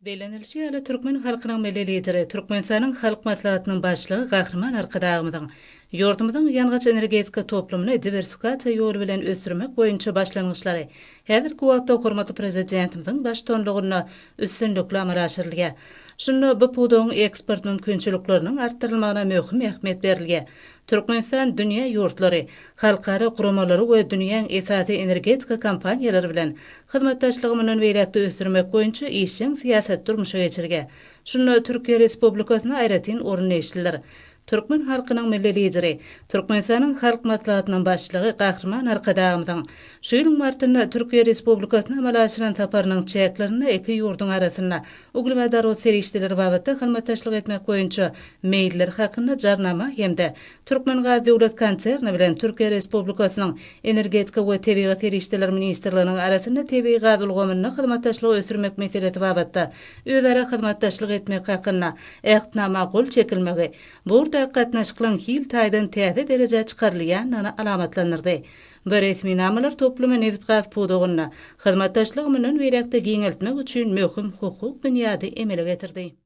Bellenilişi ýaly, türkmen halkynyň Milli Lideri, Türkmenistanyň Halk Maslahatynyň Başlygy Gahryman Arkadagymyzyň ýurdumyzyň ýangyç-energetika toplumyny diwersifikasiýa ýoly bilen ösdürmek boýunça başlangyçlary häzirki wagtda hormatly Prezidentimiziň baştutanlygynda üstünlikli amala aşyrylýar. Şunda bu pudagyň eksport mümkinçilikleriniň artdyrylmagyna möhüm ähmiýet berilýär. Türkmenistan dünýä ýurtlary, halkara guramalary we dünýäň esasy energetika kompaniýalary bilen hyzmatdaşlygy mundan beýläk-de ösdürmek boýunça işjeň syýasaty durmuşa geçirýär. Şunda Türkiýe Respublikasyna aýratyn orun degişlidir. Türkmen halkynyň Milli Lideri, Türkmenistanyň Halk Maslahatynyň Başlygy Gahryman Arkadagymyzyň şu ýylyň martynda Türkiýe Respublikasyna amala aşyran saparynyň çäklerinde iki ýurduň arasynda Uglewodorod serişdeleri babatda hyzmatdaşlyk etmek boýunça meýiller hakynda Jarnama hem-de Türkmengaz döwlet konserni bilen Türkiýe Respublikasynyň Energetika we tebigy serişdeler ministrliginiň arasynda tebigy gaz ulgamynda hyzmatdaşlygy ösdürmek meselesi babatda özara hyzmatdaşlyk etmek hakynda Ähtnama gol çekilmegi bu ugurdaky gatnaşyklaryň hil taýdan täze derejä çykarylýandygyny alamatlandyrdy. Bu resminamalar toplumy nebitgaz pudagynda hyzmatdaşlygy mundan beýläk-de giňeltmek üçin möhüm hukuk binýady emele getirdi.